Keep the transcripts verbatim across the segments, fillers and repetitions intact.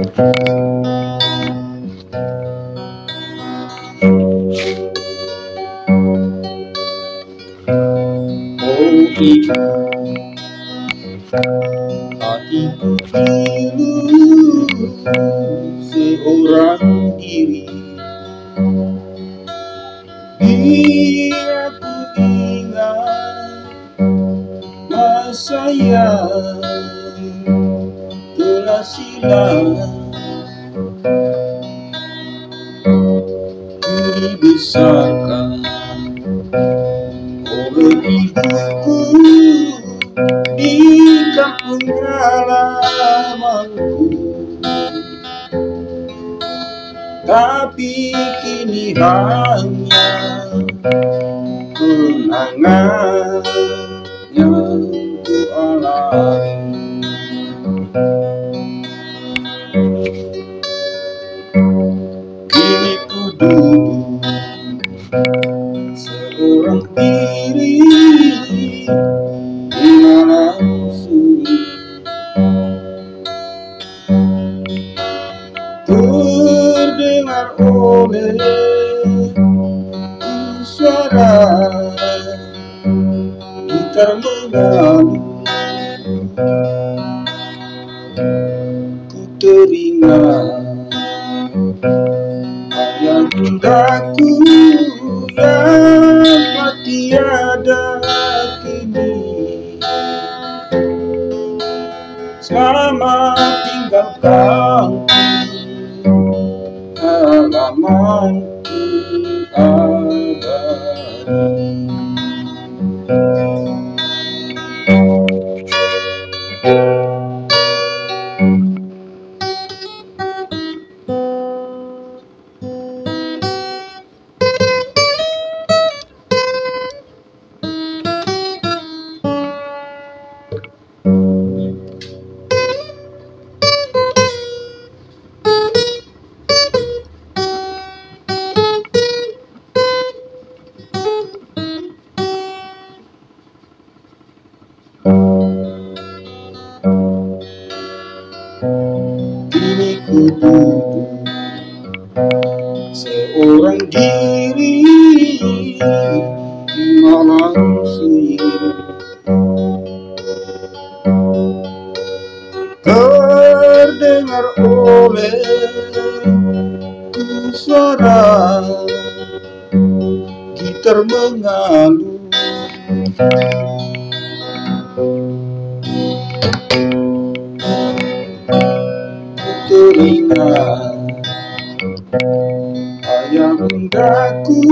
O ibu, hatiku pilu seorang diri. Bila ku ingat masa yang telah silam, ku dibesarkan oleh ibuku di kampung halamanku. Tapi kini hanya kenangan yang ku alami. Kini ku duduk seorang diri di malam sunyi. Terdengar olehku suara gitar mengalun. Ku teringat ayah bundaku yang telah tiada kini. Selamat tinggal kampung halamanku abadi. Kini ku duduk seorang diri di malam sunyi. Terdengar olehku suara gitar mengalun. Teringat ayah bundaku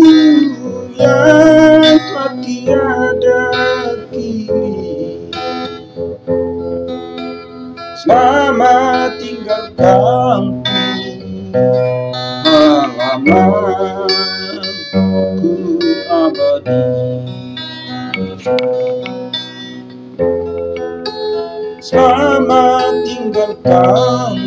yang telah tiada kini. Selamat tinggal kampung halamanku abadi. Selamat tinggal kampung